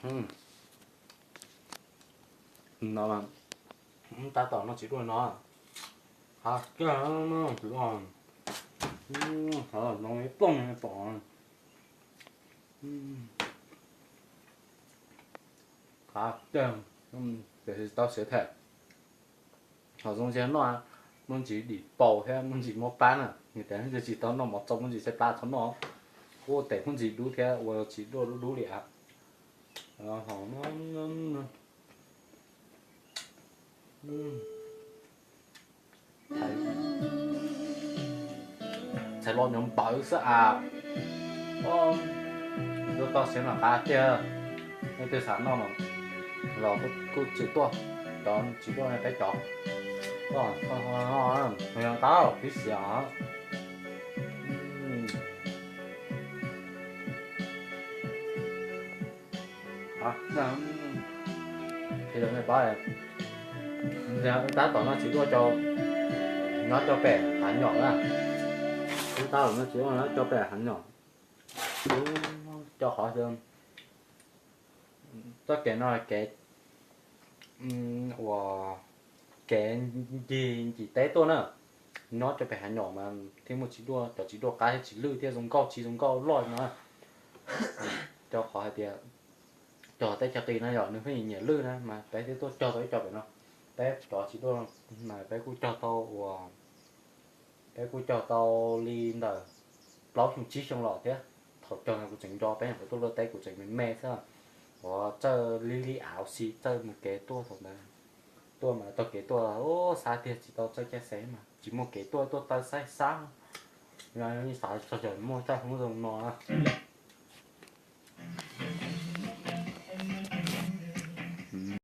No, tab tom noj txiv duaj no, hav kiag, hav no plooj pom, hav kiag, tiam sis tau siav thiab. Ho zoo siab noj, muaj ntsis dim paus thiab muaj ntsis muab plab na, nws tias tsis tau noj mov txob muaj ntsis xaib plab txhob noj. Kuv ua tes muaj ntsis dub thiab ua txiv duaj dub dub li a. Txhais los nyob npawv xwb as. Yuav tau siav no qab tiag. Leej twg xav noj mas los kuj tsis tuaj, cov tsis tuaj peb cov. Yog qab tib siav. Ces pab, tab tom no txiv duaj cov, nyob cov pem hav nyom na. Tab tom no txiv duaj nyob cov pem hav nyom. Cov qhov, txoj kev no kev, uas kev ncig ncim teb tuaj na. Nyob cov pem hav nyom mas thiaj muaj txiv duaj, cov txiv duaj qab thiab txiv lwj thiab zoo nkauj tsis zoo nkauj loj no. Cov qhov hais tias cog teb chaws qis no yog nws pheej nyiam lwj na mas peb thiaj tuaj cog tau ib co pem no. Peb cov txiv duaj mas peb kuj cog tau uas, peb kuj cog tau li ntawm plaub xyoo tsib xyoo los thiab. Thaum cog no kuv tseem nco, peb nyuam qhuav tuaj luaj teb kuv tseem me me xwb. Uas txawj li li av xi txawj mus kev tuaj thaum ntawd. Tuaj mas taug kev tuaj xab tiag tsis tau txawj caij xeb mas tsis muaj kev tuaj, tuaj taw xaib xab. Xav txog cov muaj txoj hmoov zoo no na.